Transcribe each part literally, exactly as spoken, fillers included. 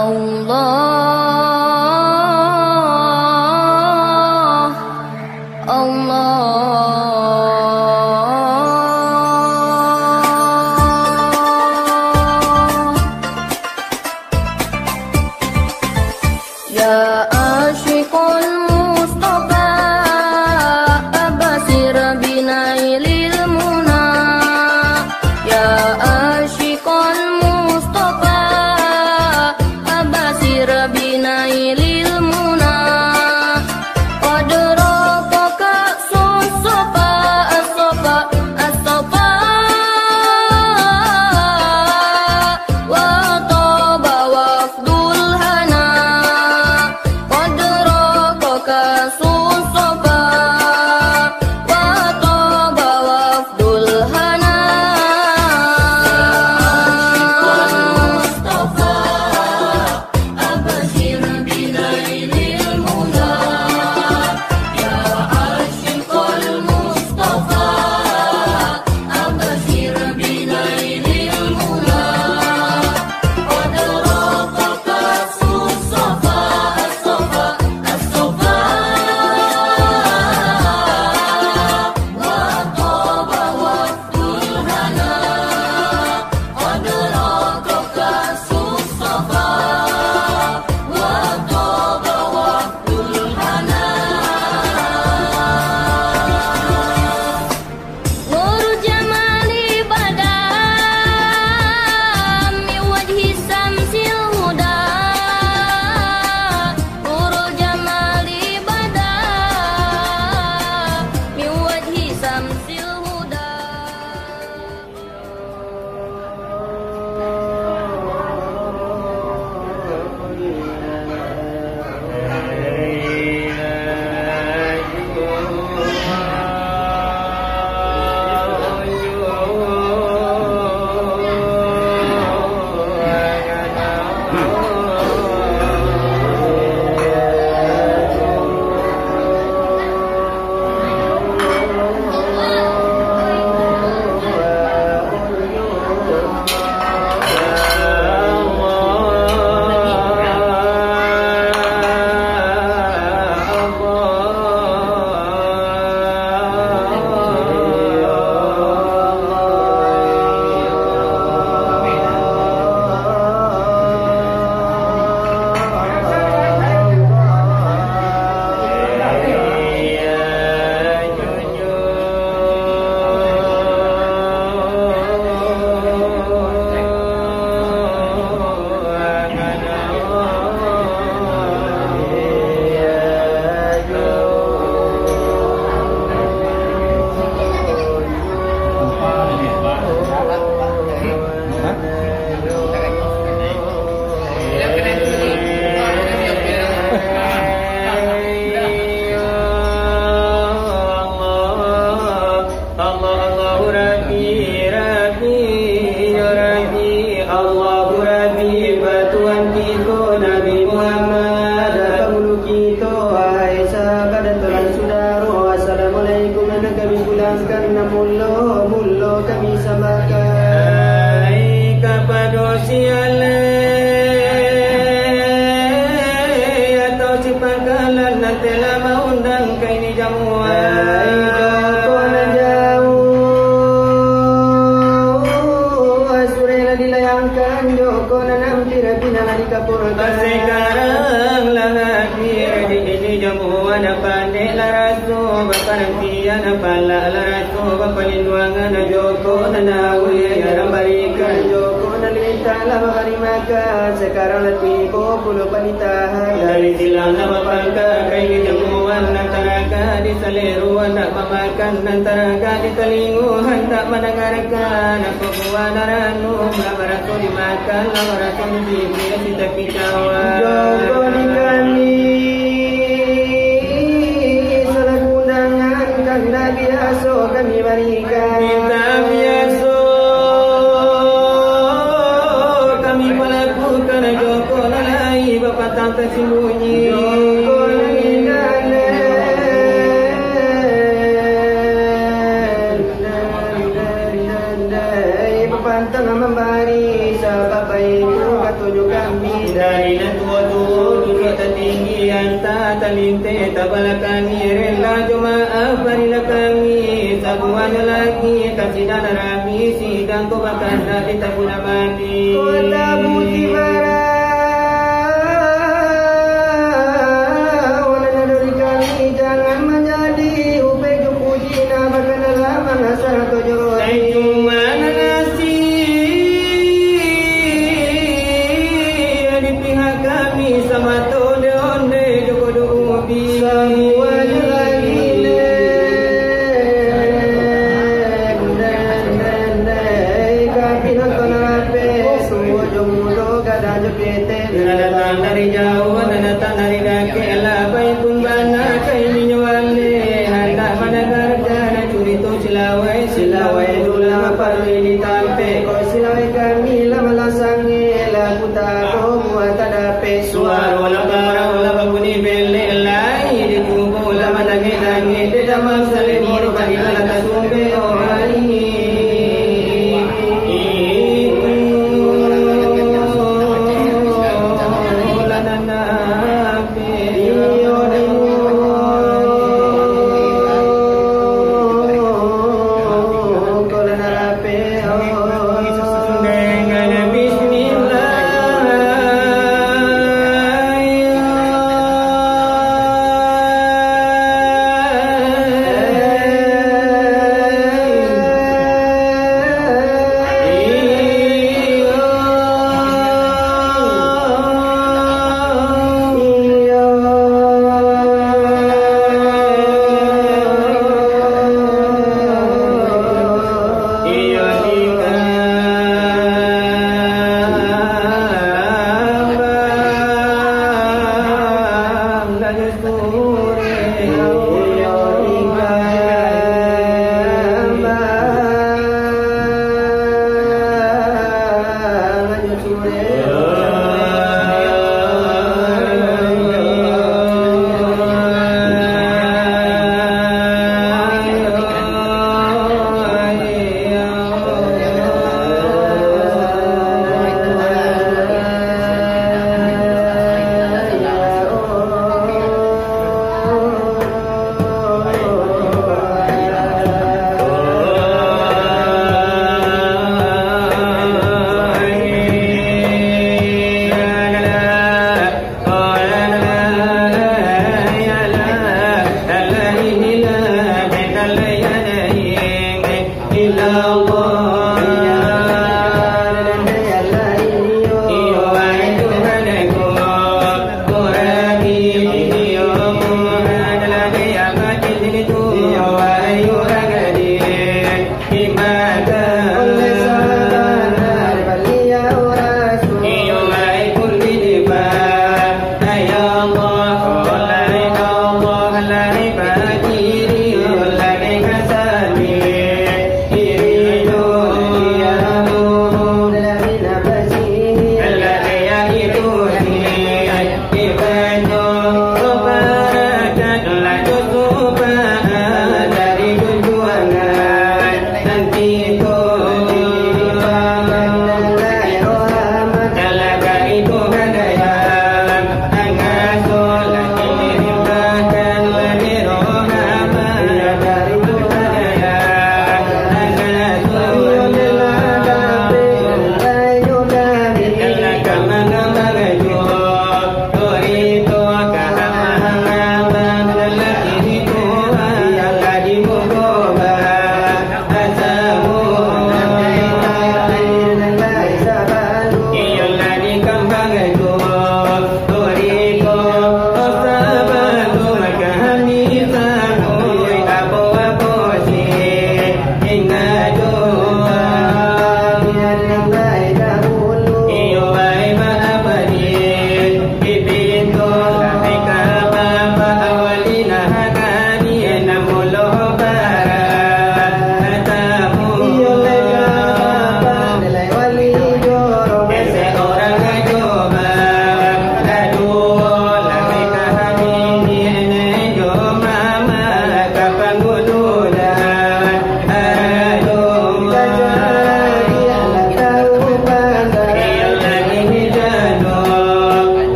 Allah, Allah. Ya asyiqal Mustafa, absyir binailil muna. Ya asyiqal Mustafa, absyir binailil muna. Qad raqa ka'sus safa, as-safa, as-safa. Wa taba wafdul hana. Qad raqa ka'sus safa. Wa taba wafdul hana. Absyir binailil muna, ya asyiqal Mustafa. Absyir binailil muna, qad raqa ka'sus safa, as-safa, as-safa. Wa taba wafdul hana. Nur jamali bada min wajhi syamsil huda. Nur jamali bada min wajhi syamsil huda. Allah, Allahu Rabbi, Rabbi, ya Rabbi, Allahu Rabbi, ba Tuhan kito Nabi Muhammad, pangulu kito, wahai sahabat dan tulan sudaro, assalamualaikum nan kami pulangkan, nan mulo-mulo kami sambahkan. Ai kapado si alai atau si pangkalan nan telah maundang ka ini jamuan. Joko nan jauah, surek lah dilayangkan, joko nan ampia, pinang lah dikapurkan. Sakarang lah hadir di ini jamuan, pandek lah raso baparantian, palak lah raso bapalinduangan, joko nan awih lah barikan, joko nan lintang lah babari makan, sakarang lah tibo pulo panitahan. Dari silang lah bapangka ka ini jamuan, nan taragak di salero handak mamakan, nan taragak di talingo handak mandangarkan. Apo buah nan ranum lah baraso dimakan, lah baraso dipikir si tapi kawan. Joko di kami salaku undangan, kan ndak biaso kami bari Minta biaso kami palakukan, joko nan lai bapatang tasimbunyi. Joko nan indak lai bapatang mambari, sabab baitu katonyo kami. Dari nan tuo-tuo duduak tatinggi, anta talinteh tabalakangi, rela jo maaf barilah kami, sabuah jo lagi kasih dan rami, sidang ko bakana di tabunan mati. Kota Bukit Barau, nan dari kami jangan manjadi upeh jo puji, nan bakana lah mangasah tojo roti. Cuma nan nasi di pihak kami samato onde-onde jo kodok ubi. Sabuah jo lagi, den, den, den, kami nonton rapek, suo jo mudo, gadang jo ketek. Nan datang dari jauah, nan datang dari dakek, labai pun bana kami nyo aleh. Handak mandangarkan curito silawai, silawai tu lah paruik ditampek. Kok silawai kami lah malasangek, lah puta ko buah tadapek. Suaro lah parau lah babunyi belek, lai dikubo lah manangih-nangih, dek damam salimo bagi lah tasumbek, oh, lai. Lah nan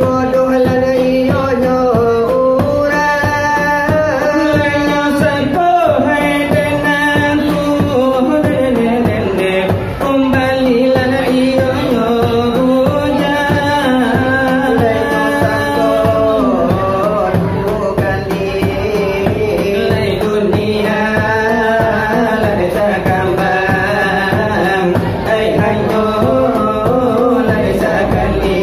Bodoh lah iyonyo urang. Lain sangko hai denangku, kumbalilah iyonyo bujang. Lain sangko dulu kali, lai dunia lah sakambang. Ai hanyo lai sakali,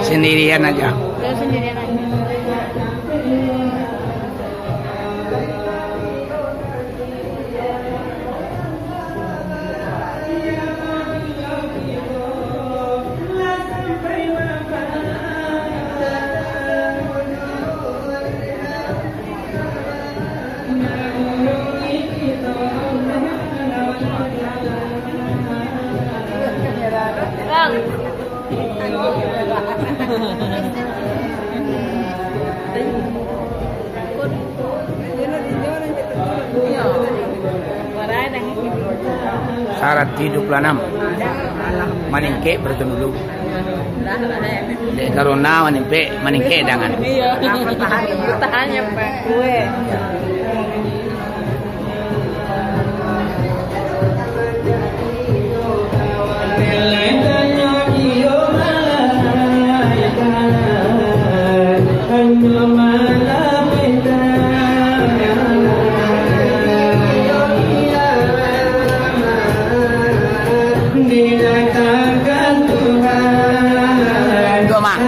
Sendirian aja. Yo, sendirian aja. Saratus tujuah puluah anam. Maningkek baru dulu. Dek karona maningkek, maningkek dangan. Iyo. Tahan, tahan ya, Pak. Kue. Doma.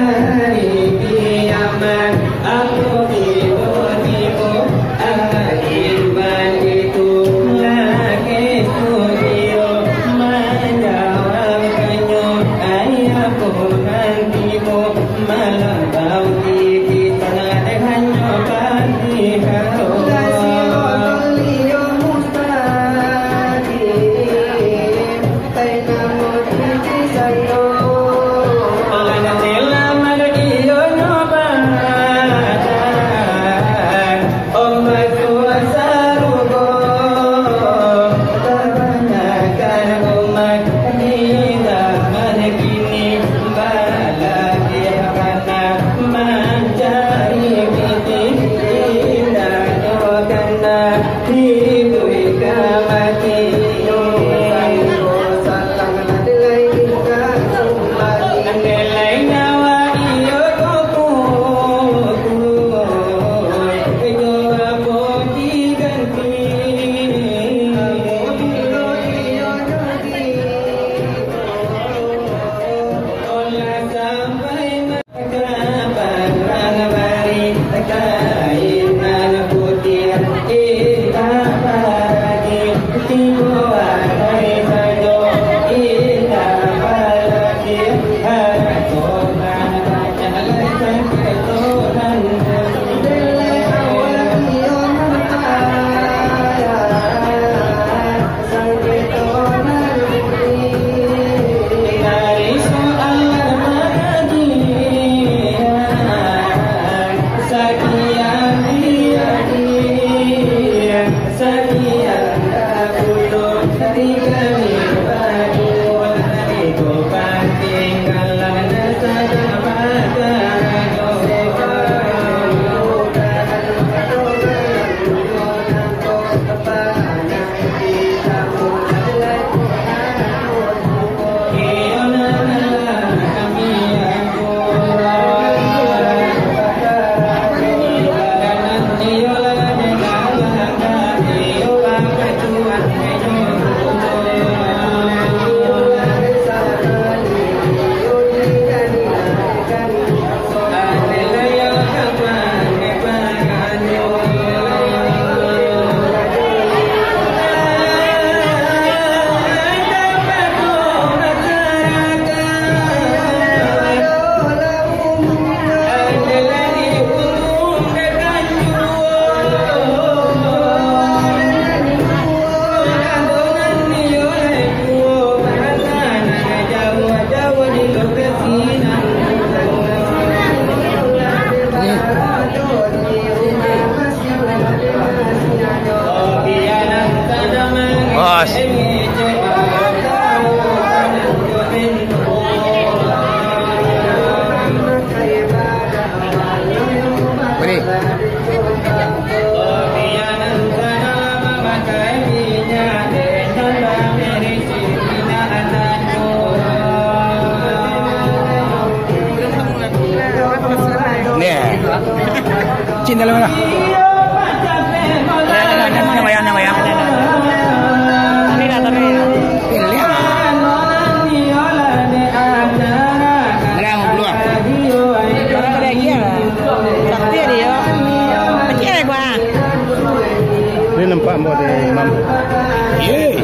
Bos. Beri. Ni. Cinta lawan lah. Ini dah, tapi. Ini lihat. Berang, keluar. Yeay.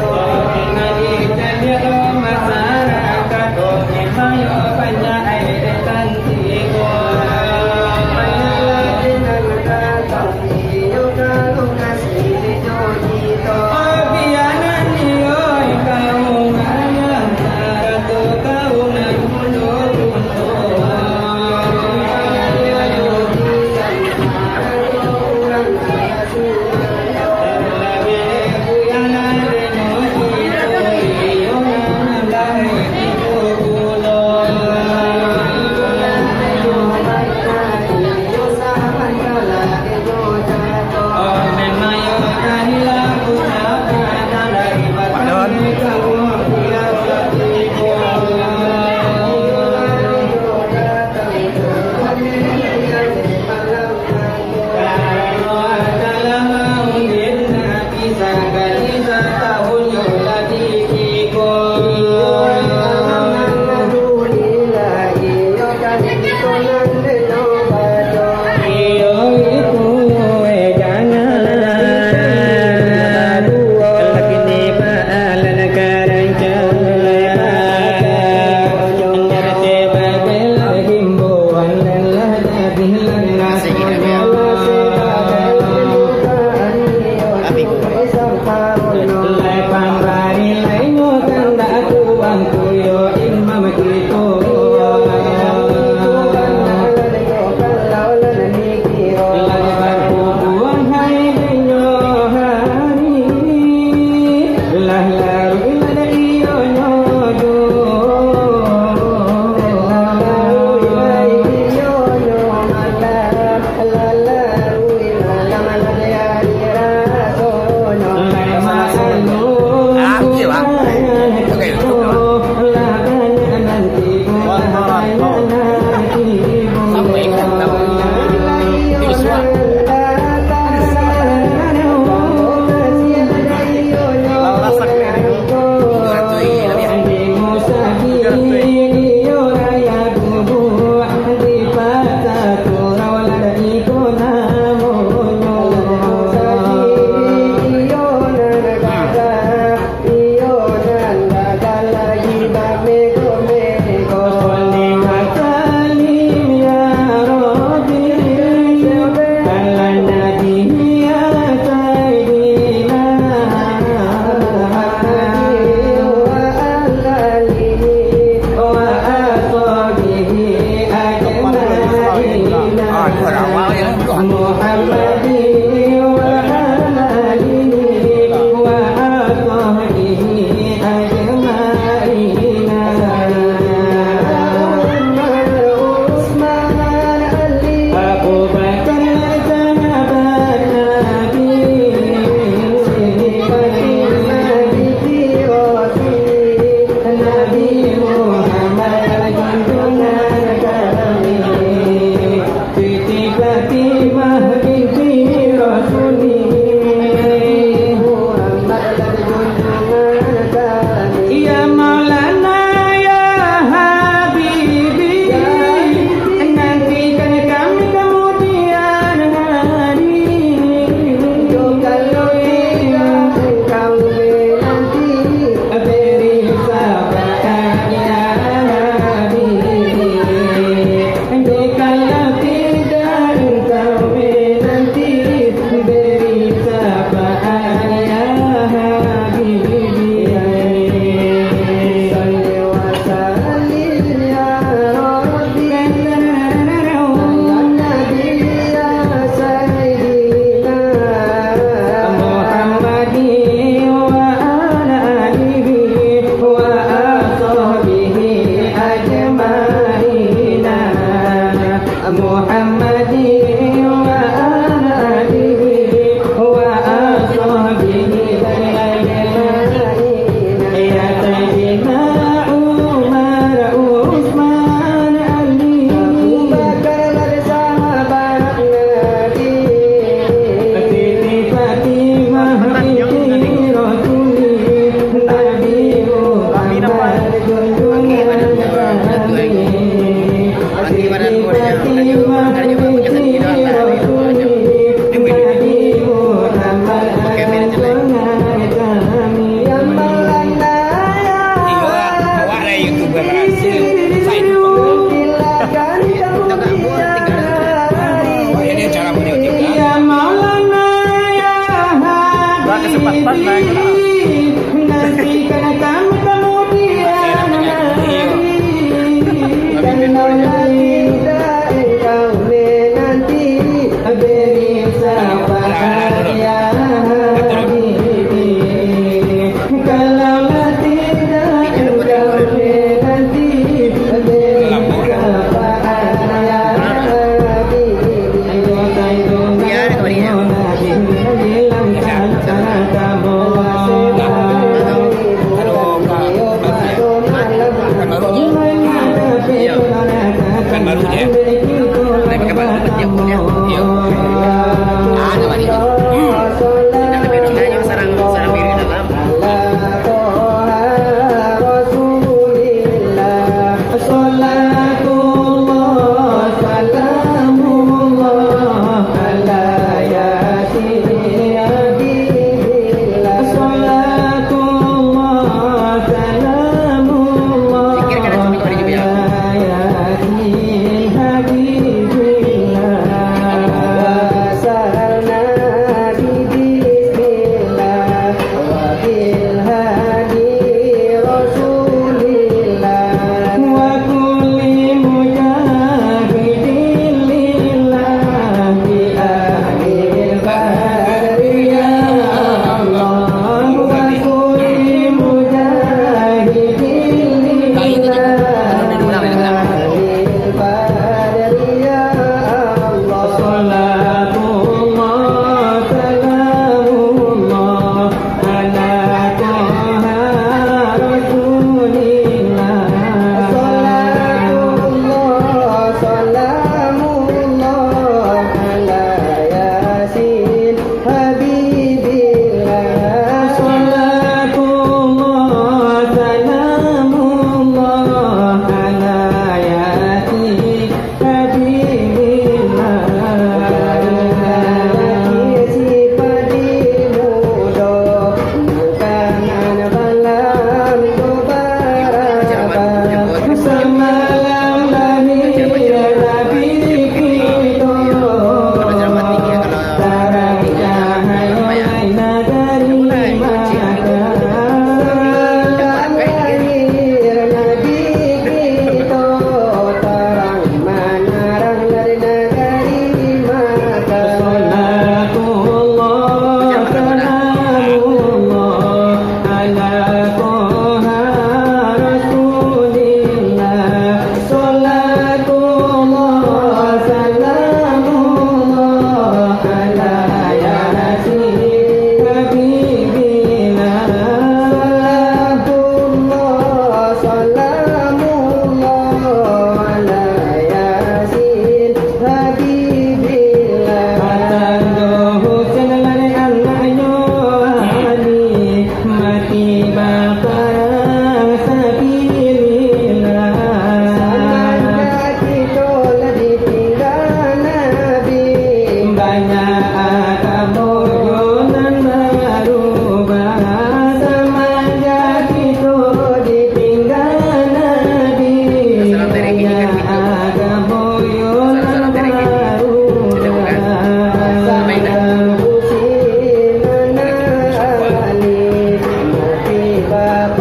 Nantikan kamu kemudian hari, kalau tidak engkau menanti, beri syafaat ya Habibi. Kalau tidak engkau menanti, beri syafaat ya Habibi. Pekan baru je. Iyo. Pekan baru je. Tapi pekan baru je. Iyo. Ah, ada balik tu. Hmm. Nak lebih rendah je, sarang, sarang biru dalam. Salatullah, salamullah ala Yasin Habibillah. Salatullah, salamullah ala Yasin Habibillah. Wasalna bi bismillah. Wabil hadi Rasulillah, wa kulli mujahidin lillah, bi ahlil badri ya Allah, wa kulli mujahidin lillah, bi ahlil badri ya Allah. Salatullah, salamullah, ala Taha Rasulillah. Salatullah, salamullah ala Yasin Habibillah. Salatullah, salamullah ala Yasin Lahir Nabi kito, tarang manarang dari nagari Makkah. Salatullah, salamullah, ala Taha Rasulillah. Salatullah, salamullah, ala Yasin Habibillah. Salatullah, salamullah, ala Yasin Habibillah. Hasan jo Husain, lalai anaknyo Ali, mati baparang sabilillah. Samanjak kito lah ditingga Nabi, banyak agamo yo nan barubah. Samanjak kito ditingga Nabi, banyak agamo yo nan barubah. Samanjak Husain, anak Ali, mati baparang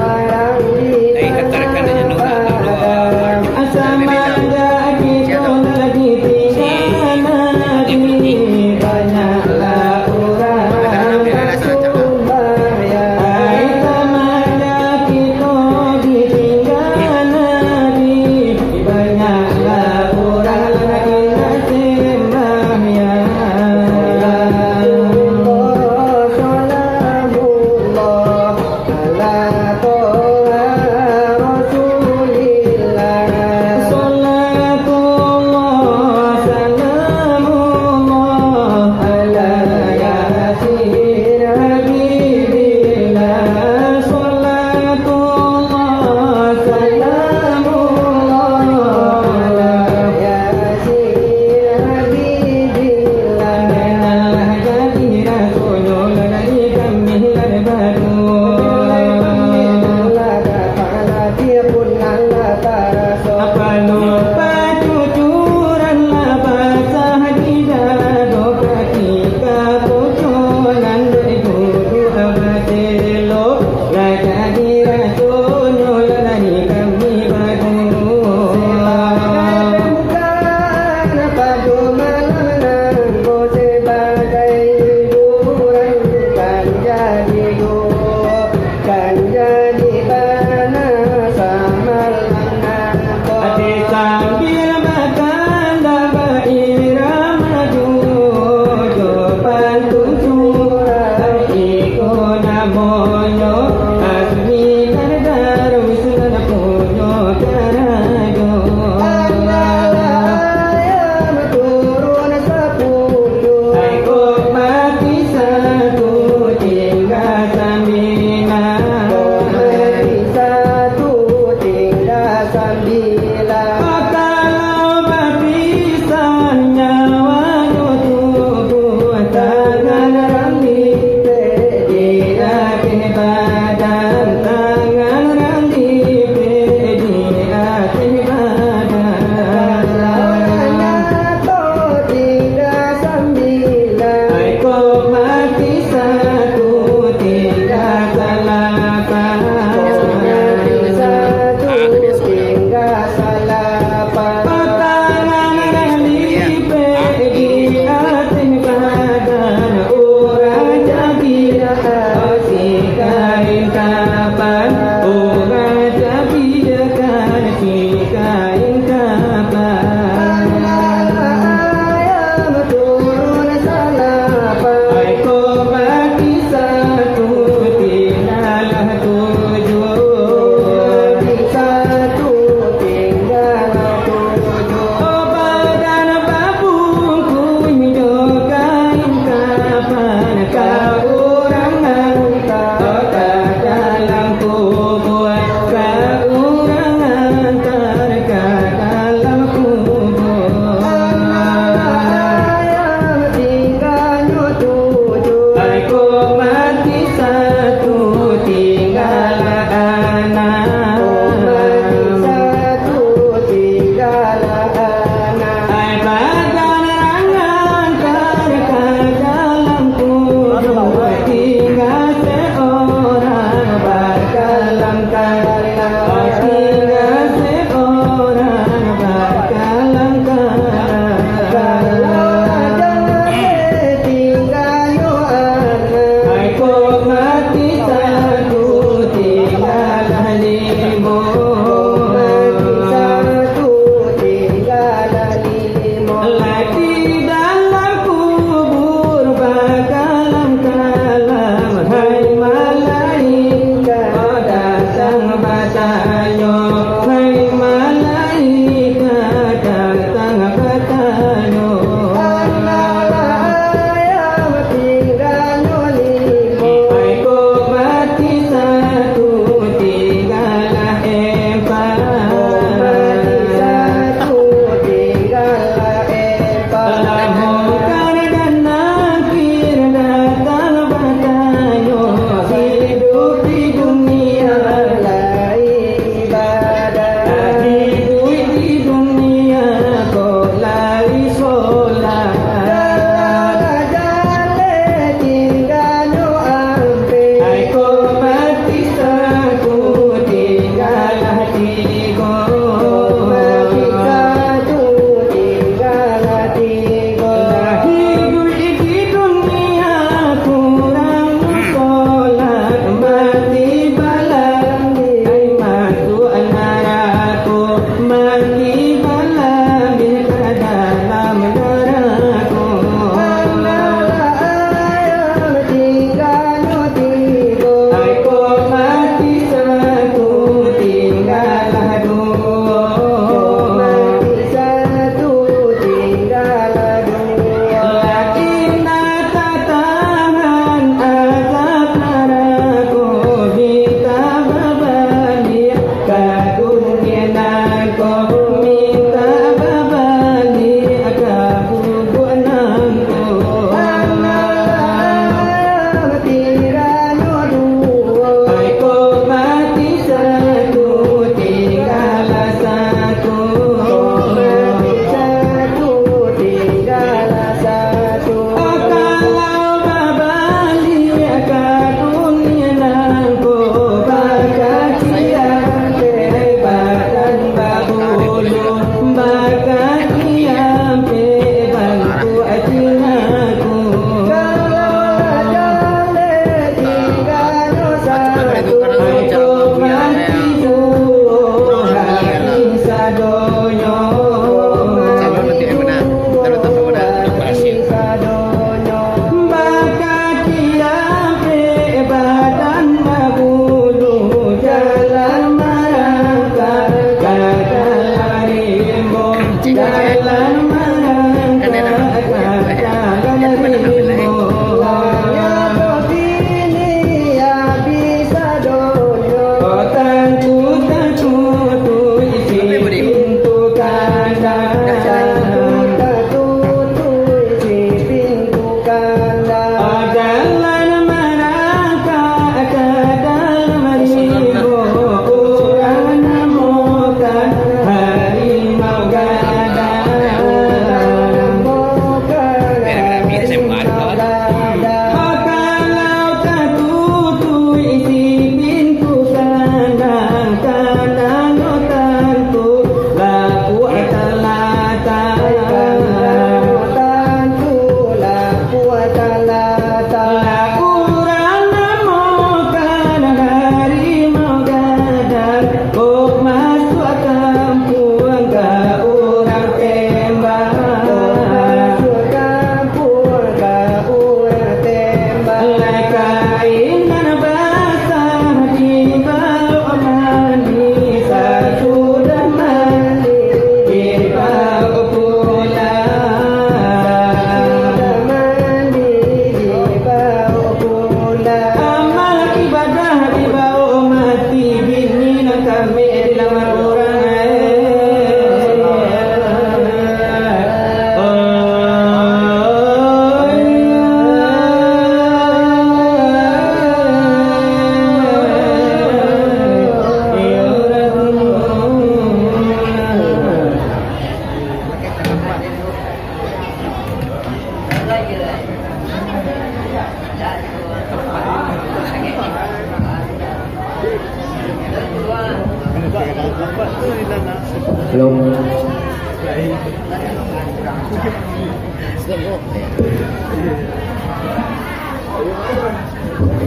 Halo.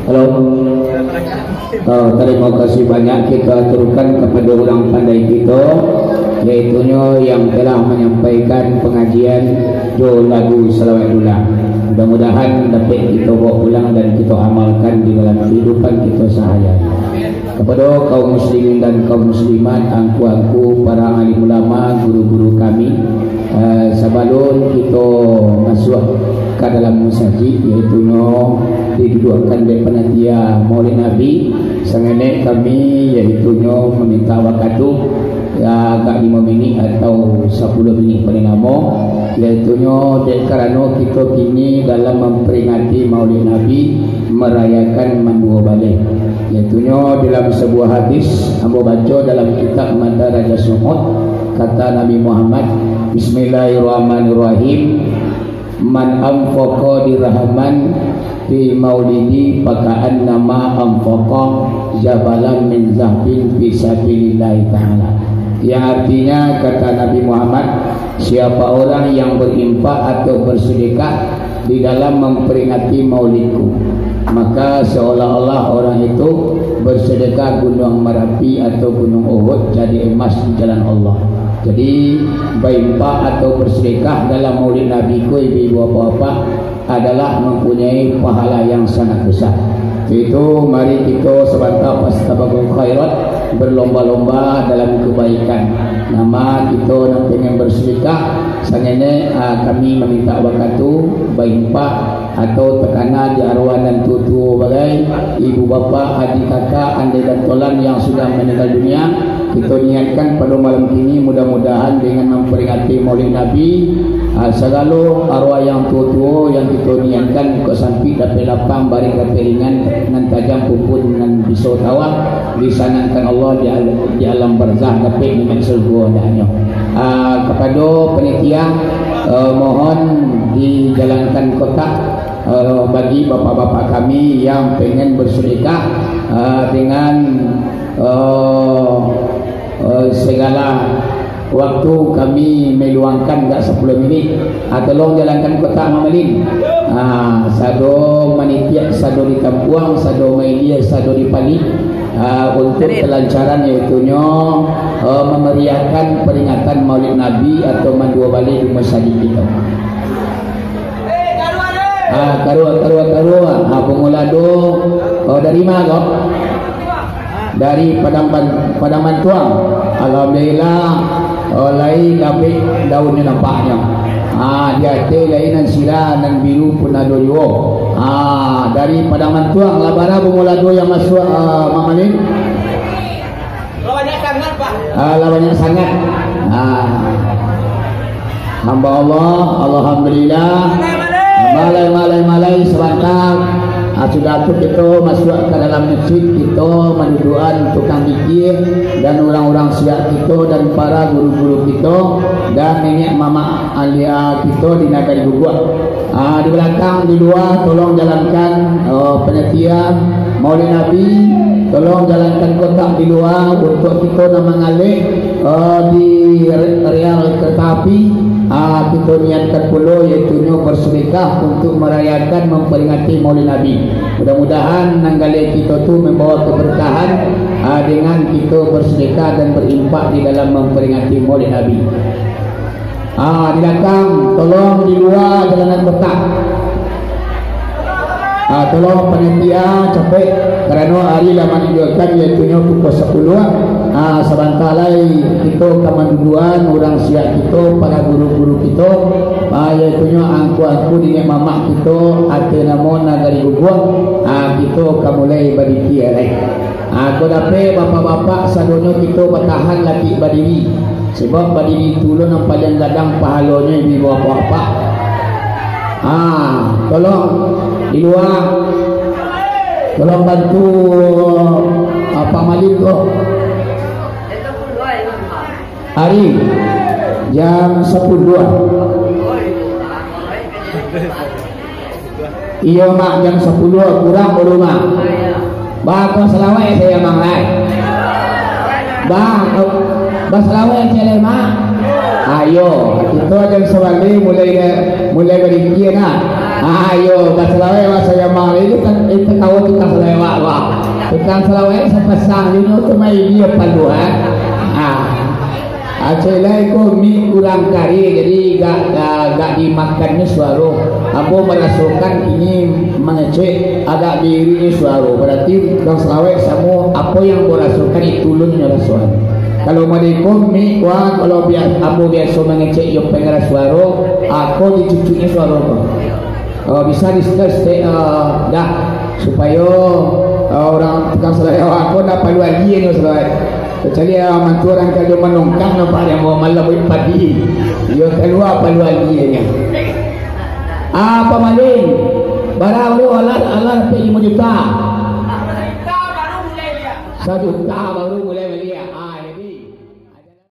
Halo. Oh, terima kasih banyak kita aturkan kepada orang pandai kita, yaitunyo yang telah menyampaikan pengajian jo lagu salawat dulah. Mudah-mudahan dapat kita bawa pulang dan kita amalkan di dalam kehidupan kita sehari-hari. Kepada kaum muslimin dan kaum muslimat, angku-angku, para alim ulama, guru-guru kami, eh, sabalun kito masuak ka dalam masajik, yaitunyo diduduakkan dek panitia Maulid Nabi, sangenek kami, yaitunyo maminta wakatu, ya, agak limo minik atau sapuluah minik paling lamo, yaitunyo dek karano kito kini dalam mamperingati Maulid Nabi, marayakan manduo baleh. Yaitunyo dalam sabuah hadis, ambo baco dalam kitab Madarajah Su'ud, kata Nabi Muhammad, Bismillahirrahmanirrahim, "Man anfaqa dirhaman fi maulidi, faka'annama anfaqa jabalan min zahabin fi sabilillahi ta'ala." Yang artinya, kata Nabi Muhammad, siapa orang yang berinfak atau bersedekah di dalam memperingati maulidku, maka seolah-olah orang itu bersedekah Gunung Merapi atau Gunung Uhud jadi emas di jalan Allah. Jadi, bainfak atau bersedekah dalam maulid Nabi ko, ibu-ibu, bapak-bapak, adalah mempunyai pahala yang sangat besar. Itu, mari kito sabanta fastabaqul khairat, berlomba-lomba dalam kebaikan. Nama kito nan pengen bersedekah, sangenek, ah, kami maminta wakatu, bainfak, atau takana di arwah nan tuo-tuo bagai, ibu bapak, adik kakak, andeh dan tolan yang sudah meninggal dunia, kito niatkan pado malam kini, mudah-mudahan dengan mamperingati Maulid Nabi, ah, sagalo arwah yang tuo-tuo yang kito niatkan, kok sampik dapek lapang, barek dapek ringan, nan tajam pupun nan biso tawah, disanangkan Allah di al-, di alam barzah, dapek nikmat surga andaknyo. Ah, kapado panitia, eh, mohon dijalankan kotak, eh, bagi bapak-bapak kami yang pengen bersedekah, eh, dengan, eh, eh, segala waktu kami meluangkan agak sapuluah minik. Ah, tolong jalankan kotak, Mak Malin. Ah, sado manitiak, sado ditampuang, sado mailia, sado dipali. Ah, untuk kelancaran, yaitunyo, eh, memeriahkan peringatan Maulid Nabi atau manduo baleh di masajik kito. Ah, karuah, karuah, karuah. Ah, Bungo Lado, oh, dari ma ko? Dari Padang Ban-, Padang Bantuang. Alhamdulillah, oh, lai gabek daunnyo nampaknyo. Ah, di ateh lai nan sira, nan biru pun ado juo. Ah, dari Padang Bantuang, lah bara Bungo Lado yang masuak, ah, Mak Malin? Lah banyak sangat, Pak. Ah, lah banyak sangat. Ah. Hamba Allah, alhamdulillah. Malai, malai, malai, sabanta. Ah, sudah tu kito masuak ka dalam masjid, kito mandudukan tukang fikir dan urang-urang siak kito dan para guru-guru kito dan niniak mamak alia kito di Nagari Guguak. Ah, di balakang, di lua, tolong jalankan, eh, panitia Maulid Nabi, tolong jalankan kotak di lua untuk kito nan mangalek, eh, di re-, rel kereta api. Ah, kito niatkan pulo, yaitunyo bersedekah untuk merayakan, memperingati Maulid Nabi. Mudah-mudahan nan galeh kito tu membawa keberkahan, ah, dengan kito bersedekah dan berinfak di dalam memperingati Maulid Nabi. Ah, di balakang, tolong di lua jalanan kotak. Ah, tolong panitia capek, karano ari lah manunjuakan, yaitunyo pukua sapuluah. Ah, sabanta lai kito ka manduduan urang siak kito, para guru-guru kito, ah, yaitunyo angku-angku niniak mamak kito, ateh namo Nagari Guguak. Ah, kito ka mulai badiki lai. Ah, ko dapek bapak-bapak sadonyo kito batahan laki badiri. Sebab badiri tu lo nan paliang gadang pahalonyo, ibu-ibu, bapak-bapak. Ah, tolong di lua, tolong bantu, ah, Pak Malik ko. Ari, jam sapuluah. Iyo, Mak, jam sapuluah kurang baru, Mak. Bako salawat sajo, Mak, lai. Bang, basalawek cek lai, Mak. Ayo, kito jan sabali mulai, mulai barikia nah. Ayo, basalawek, basalawek, Mak. Ini kan, itu kawan tukang salawek, Mak. Tukang salawek sapasang, ini tu main dia palu, eh. Ah. Aceh lai ko mik urang kari, jadi gak, gak, gak dimakannyo suaro. Ambo marasokan kini mangecek agak diirihnyo suaro. Berarti urang salawek samo apo yang ambo rasokan itu ulunnyo rasoan. Kalau mode ko mik, wah, kalau bia-, ambo biaso mangecek jo pengeras suaro, ako dicucuknyo suaro ko. Oh, bisa di-, di-, di-, eh, dah, supayo, eh, urang tukang salawek awak ko ndak palu agiahnyo salawek. Kecuali, eh, mantu urang karajo manongkang, nampak dek ambo malam bulik padi. Iyo kalua palu agiahnyo. Ah, pamaling. Bara baru alah, alah dapek limo juta. Sajuta baru mulai.